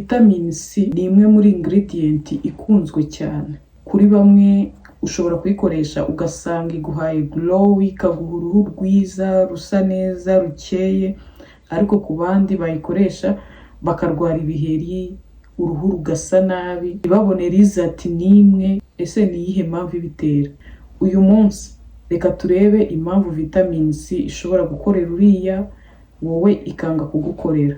Vitamin C ni imwe muri ingredient ikunzwe cyane. Kuri bamwe ushobora kuyikoresha ugasanga iguhaye glow, ikaguha uruhu rwiza, rusa neza, rukeye, ariko ku bandi bayikoresha bakarwara ibiheri, uruhu rugasa nabi, ntibabone result n'imwe. Ese ni iyihe mpamvu ibitera? Uyu munsi reka turebe impamvu vitamin C ishobora gukorera uriya, wowe ikanga kugukorera.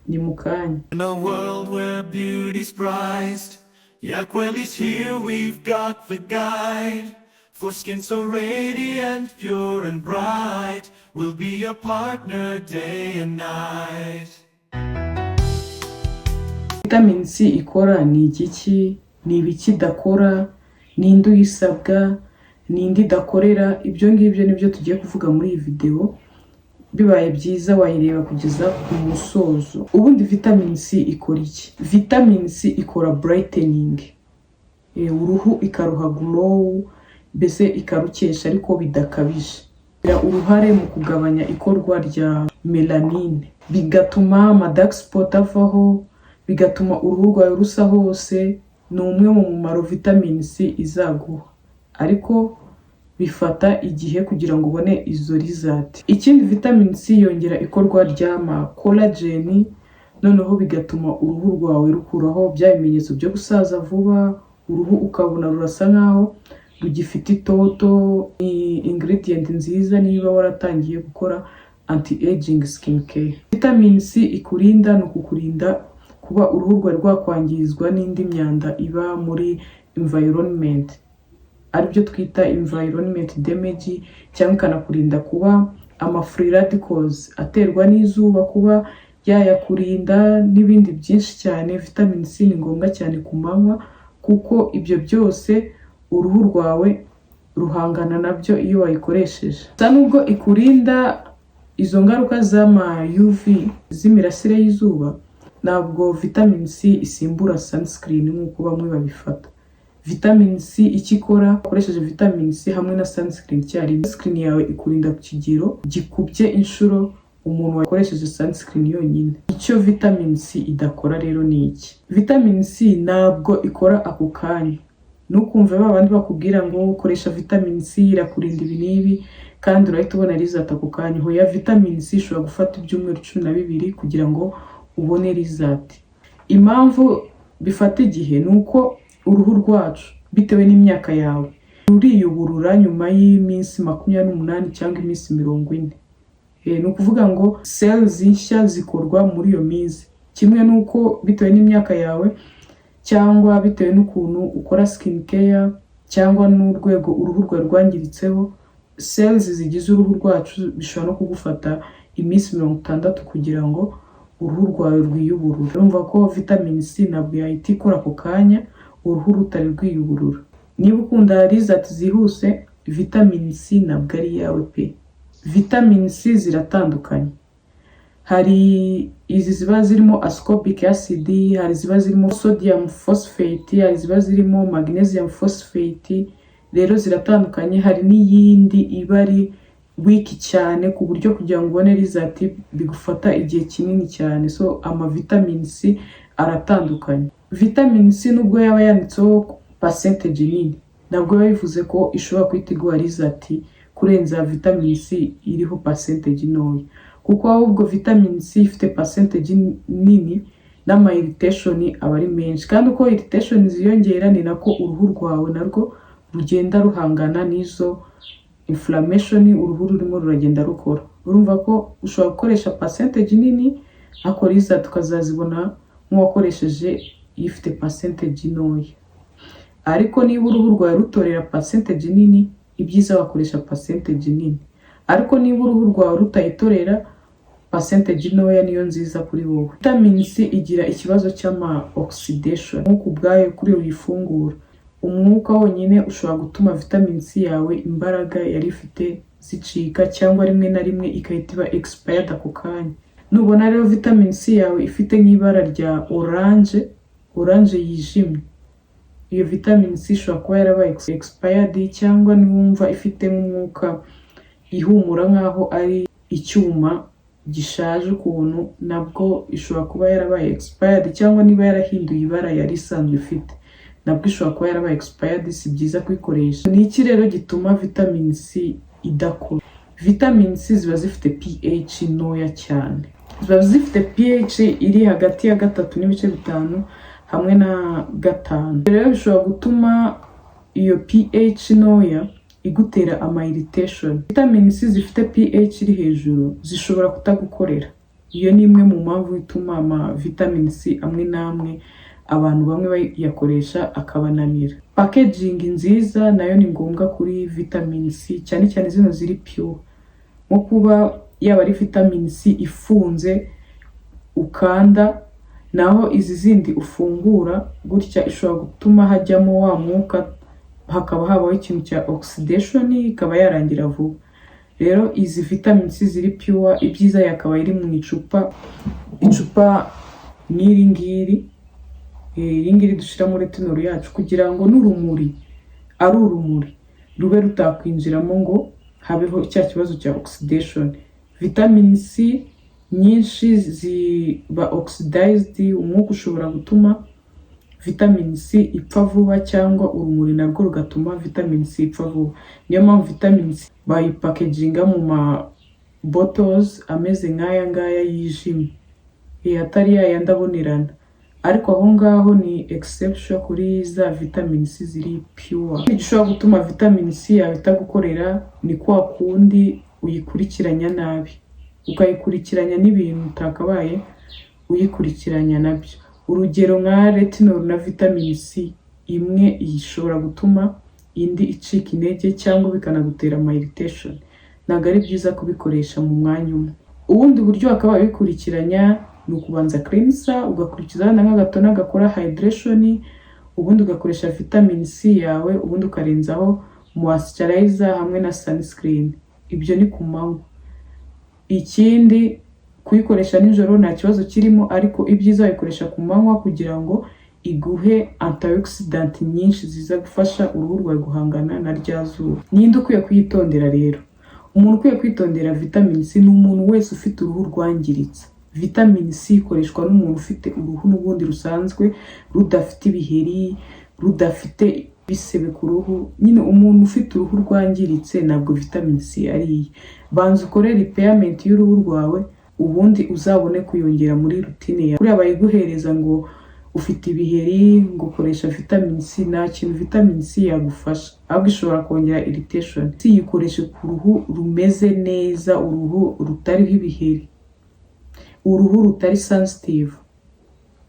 Ni mu kanya. In a world where beauty's prized, Yaqueli's here, we've got the guide. For skin so radiant, pure and bright, we'll be your partner day and night. Vitamin C ikora ni igiki? Ni ibiki idakora? Ninde uyisabwa? Ninde idakorera? Ibyo ngibyo nibyo tugiye kuvuga muri iyi video. Bibaye byiza wayireba kugeza ku musozo. Ubundi vitamin C ikora iki? Vitamin C ikora brightening. Uruhu ikaruha glow, mbese ikarukesha ariko bidakabije. Igira uruhare mu kugabanya ikorwa rya melanine, bigatuma ama dark spot avaho, bigatuma uruhu rwawe rusa hose. Ni umwe mu mumaro vitamin C izaguha, ariko bifata igihe kugira ngo ubone izo result. Ikindi, vitamin C yongera ikorwa ry'ama collagen, noneho bigatuma uruhu rwawe rukuraho bya bimenyetso byo gusaza vuba, uruhu ukabona rurasa nkaho rugifite itoto. Ni ingredient nziza niba waratangiye gukora anti aging skin care. Vitamin C ikurinda ni ukukurinda kuba uruhu rwawe rwakwangizwa n'indi myanda iba muri environment, aribyo twita environment damage, cyangwa ikanakurinda kuba ama free radicals aterwa n'izuba, kuba yayakurinda n'ibindi byinshi cyane. Vitamin C ni ngombwa cyane ku manywa, kuko ibyo byose uruhu rwawe ruhangana nabyo iyo wayikoresheje. Gusa nubwo ikurinda izo ngaruka z'ama UV, z'imirasire y'izuba, ntabwo vitamin C isimbura sunscreen nk'uko bamwe babifata. Vitamin C icyo ikora, ukoresheje vitamin C hamwe na sunscreen icyarimwe, sunscreen yawe ikurinda ku kigero gikubye inshuro umuntu wakoresheje sunscreen yonyine. Icyo vitamin C idakora rero ni iki? Vitamin C ntabwo ikora ako kanya. Ntukumve ba bandi bakubwira ngo koresha vitamin C, irakurinda ibi n'ibi, kandi urahita ubona result ako kanya. Hoya, vitamin C ishobora gufata ibyumweru 12 kugira ngo ubone result. Impamvu bifata igihe ni uko uruhu rwacu, bitewe n'imyaka yawe, ruriyuburura nyuma y'iminsi 28 cyangwa iminsi 40. Ni ukuvuga ngo cells nshya zikorwa muri iyo minsi. Kimwe n'uko bitewe n'imyaka yawe, cyangwa bitewe n'ukuntu ukora skin care, cyangwa n'urwego uruhu rwawe rwangiritseho, cells zigize uruhu rwacu, bishobora no kugufata iminsi 60 kugira ngo uruhu rwawe rwiyuburure. Urumva ko vitamin C ntabwo yahita ikora ako kanya uruhu rutari rwiyuburura. Niba ukunda result zihuse, vitamin C ntabwo ari iyawe pe. Vitamin C ziratandukanye. Hari izi ziba zirimo ascorbic acid, hari ziba zirimo sodium phosphate, hari ziba zirimo magnesium phosphate. Rero ziratandukanye. Hari n'iyindi iba ari weak cyane, ku buryo kugira ngo ubone result bigufata igihe kinini cyane. So ama vitamin C aratandukanye. Vitamin C nubwo yaba yanditseho percentage nini, ntabwo biba bivuze ko ishobora guhita iguha result kurenza vitamin C iriho percentage ntoya, kuko ahubwo vitamin C ifite percentage nini n'ama irritation aba ari menshi, kandi uko irritation ziyongera ni nako uruhu rwawe narwo rugenda ruhangana n'izo inflammation uruhu rurimo ruragenda rukora. Urumva ko ushobora gukoresha percentage nini, ariko result ukazazibona nk'uwakoresheje ifite percentage ntoya. Ariko niba uruhu rwawe rutorera percentage nini, ibyiza wakoresha percentage nini, ariko niba uruhu rwawe rutayitorera, percentage ntoya niyo nziza kuri wowe. Vitamin C igira ikibazo cy'ama oxidation. Nk'uko ubwayo kuri uyifungura, umwuka wonyine ushobora gutuma vitamin C yawe imbaraga yari ifite zicika, cyangwa rimwe na rimwe igahita iba expired ako kanya. Nubona rero vitamin C yawe ifite nk'ibara rya orange, orange yijimye, iyo vitamin C ishobora kuba yarabaye expired, cyangwa niwumva ifite nk'umwuka ihumura nk'aho ari icyuma. gishaje ukuntu, nabwo ishobora kuba yarabaye expired, cyangwa niba yarahinduye ibara yari isanzwe ifite, nabwo ishobora kuba yarabaye expired. Si byiza kuyikoresha. Ni iki rero gituma vitamin C idakora? Vitamin C ziba zifite pH ntoya cyane, ziba zifite pH iri hagati ya 3.5 hamwe na 5. Rero bishobora gutuma iyo pH ntoya igutera ama irritation. Vitamin C zifite pH iri hejuru zishobora kutagukorera. Iyo ni imwe mu mpamvu ituma ama vitamin C amwe n'amwe abantu bamwe bayakoresha akabananira. Packaging nziza nayo ni ngombwa kuri vitamin C, cyane cyane zino ziri pure, nko kuba yaba ari vitamin C ifunze ukanda, naho izi zindi ufungura gutya ishobora gutuma hajyamo wa mwuka, hakaba habaho ikintu cya oxidation, ikaba yarangira vuba. Rero izi vitamin C ziri pure, ibyiza yakaba iri mu icupa, icupa nk'iri ngiri, iri ngiri dushyiramo retinol yacu, kugira ngo n'urumuri, ari urumuri rube rutakwinjiramo ngo habeho cya kibazo cya oxidation. Vitamin C nyinshi ziba oxidized, umwuka ushobora gutuma vitamin C ipfa vuba, cyangwa urumuri narwo rugatuma vitamin C ipfa vuba. Niyo mpamvu vitamin C bayipackaginga mu ma bottles ameze nk'aya ngaya yijimye, atari yayandi abonerana. Ariko aho ngaho ni exception kuri za vitamin C ziri pure. Igishobora gutuma vitamin C yawe itagukorera ni kwa kundi uyikurikiranya nabi, ukayikurikiranya n'ibintu utakabaye uyikurikiranya nabyo. Urugero nka retinol na vitamin C, imwe ishobora gutuma indi icika intege cyangwa bikanagutera ama irritation. Ntabwo ari byiza kubikoresha mu mwanya umwe. Ubundi buryo wakabaye ubikurikiranya ni ukubanza cleanser, ugakurikizaho na nk'aga toner gakora hydration, ubundi ugakoresha vitamin C yawe, ubundi ukarenzaho moisturizer hamwe na sunscreen. Ibyo ni ku manywa. Ikindi, kuyikoresha nijoro nta kibazo kirimo, ariko ibyiza wayikoresha ku manywa kugira ngo iguhe antioxidant nyinshi ziza gufasha uruhu rwawe guhangana na rya zuba. Ninde ukwiye kuyitondera rero? Umuntu ukwiye kwitondera vitamin C ni umuntu wese ufite uruhu rwangiritse. Vitamin C ikoreshwa n'umuntu ufite uruhu n'ubundi rusanzwe, rudafite ibiheri, rudafite ibisebe ku ruhu. Nyine umuntu ufite uruhu rwangiritse ntabwo vitamin C ari iye. Banza ukore repairment y'uruhu rwawe, ubundi uzabone kuyongera muri routine yawe. Kuriya bayiguhereza ngo ufite ibiheri ngo ukoresha vitamin C, nta kintu vitamin C yagufasha, ahubwo ishobora kongera irritation. C yikoreshe ku ruhu rumeze neza, uruhu rutariho ibiheri, uruhu rutari sensitive.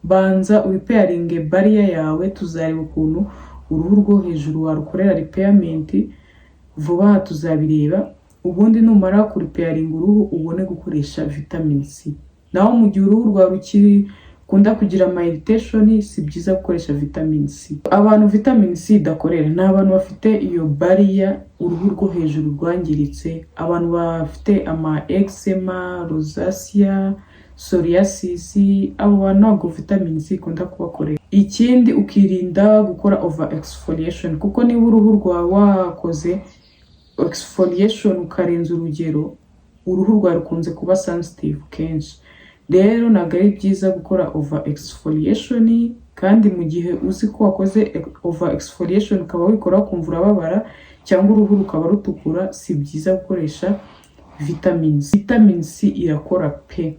Banza urepairinge barrier yawe. Tuzareba ukuntu uruhu rwo hejuru warukorera repairment vuba aha, tuzabireba. Ubundi numara kurepairinga uruhu, ubone gukoresha vitamin C. Naho mu gihe uruhu rwawe rukiri kunda kugira ama irritation, si byiza gukoresha vitamin C. Abantu vitamin C idakorera ni abantu bafite iyo barrier, uruhu rwo hejuru rwangiritse, abantu bafite ama eczema, rosacea, psoriasis. Abo bantu ntabwo vitamin C ikunda kubakorera. Ikindi, ukirinda gukora over exfoliation, kuko niba uruhu rwawe wakoze exfoliation ukarenza urugero, uruhu rwawe rukunze kuba sensitive kenshi. Rero ntabwo ari byiza gukora over exfoliation. Kandi mu gihe uzi ko wakoze over exfoliation, ukaba wikora ukumva urababara cyangwa uruhu rukaba rutukura, si byiza gukoresha vitamin C. Vitamin C irakora pe,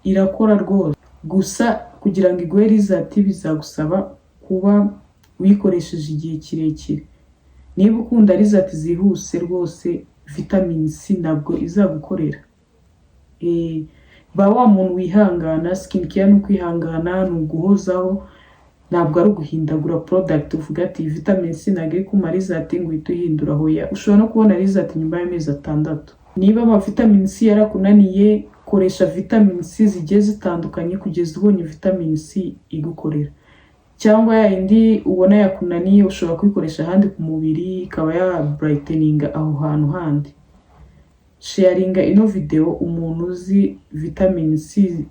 irakora rwose. Gusa kugira ngo iguhe result bizagusaba kuba uyikoresheje igihe kirekire. Niba ukunda result zihuse, rwose vitamin C ntabwo izagukorera. Ba wa muntu wihangana. Skin care ni ukwihangana, ni uguhozaho, ntabwo ari uguhindagura product uvuga ati vitamin C ntabwo iri kumpa result ngo uhite uhindura. Hoya, ushobora no kubona result nyuma y'amezi 6. Niba ama vitamin C yarakunaniye, koresha vitamin C zigiye zitandukanye kugeza ubonye vitamin C igukorera. Cyangwa ya yindi ubona yakunaniye, ushobora kuyikoresha ahandi ku mubiri, ikaba ya brighteninga aho hantu handi. Sharinga ino video umuntu uzi vitamin C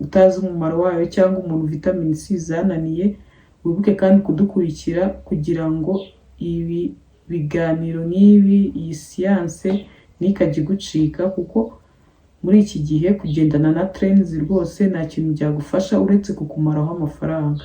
utazi umumaro wayo, cyangwa umuntu vitamin C zananiye. Wibuke kandi kudukurikira kugira ngo ibi biganiro nk'ibi, iyi siyanse ntikajye igucika, kuko Muri iki gihe kugendana na trends rwose nta kintu byagufasha uretse kukumaraho amafaranga.